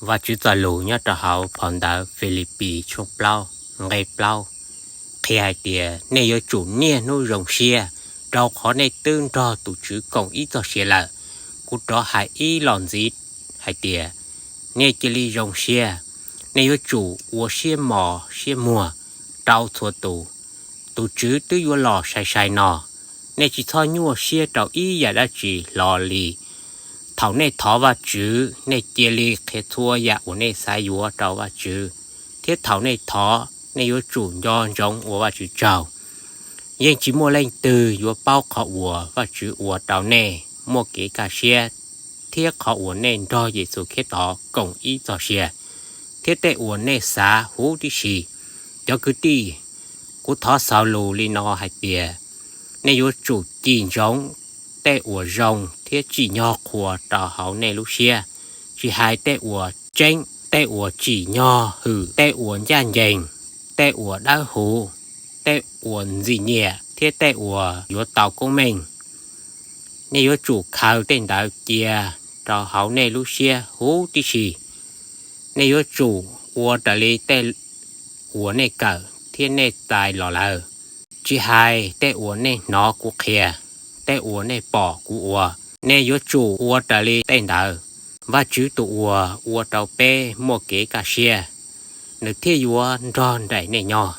Vajtswv txoj lus nyob rau hauv phau ntawv Filipis tshooj plaub nqe plaub qhia hais tias, nej yuav tsum niaj hnub zoo siab, rau qhov nej twb nrog tus Tswv koom ib txoj sia lawm. Kuv rov hais ib los ntxiv hais tias, nej cia li zoo siab, nej yuav tsum ua siab mos siab muag rau txhua tus. Tus Tswv twb yuav los sai sai no, nej tsis txhob nyuaj siab rau ib yam dab tsi hlo li. Thaum nej thov Vajtswv, nej cia li qhia txhua yam uas nej xav yuav rau Vajtswv, thiab thaum nej thov, nej yuav tsum nco ntsoov ua Vajtswv tsaug. Yeej tsis muaj leej twg yuav paub qhov uas Vajtswv ua rau nej muaj kev kaj siab, thiab qhov uas nej nrog Yexus Khetos koom ib txoj sia, thiab tej uas nej xav huv tib si. Cov kwv tij, kuv thov xaus lus li no hais tias, nej yuav tsum cim ntsoov tej uas zoo thiab tsim nyog qhuas rau hauv nej lub siab, tsis hais tej uas tseeb, tej uas tsim nyog hwm, tej uas ncaj ncees, tej uas dawb huv, tej uas ntxim nyiam, thiab tej uas yuav tau koob meej. Nej yuav tsum khaws tej ntawd cia rau hauv nej lub siab huv tib si. Nej yuav tsum ua raws li tej uas nej kawm thiab nej txais los lawm, tsis hais tej uas nej hnov kuv qhia, tej uas nej pom kuv ua. Nej yuav tsum ua raws li tej ntawd. Vajtswv tus uas ua rau peb muaj kev kaj siab, nws thiaj yuav nrog nraim nej nyob.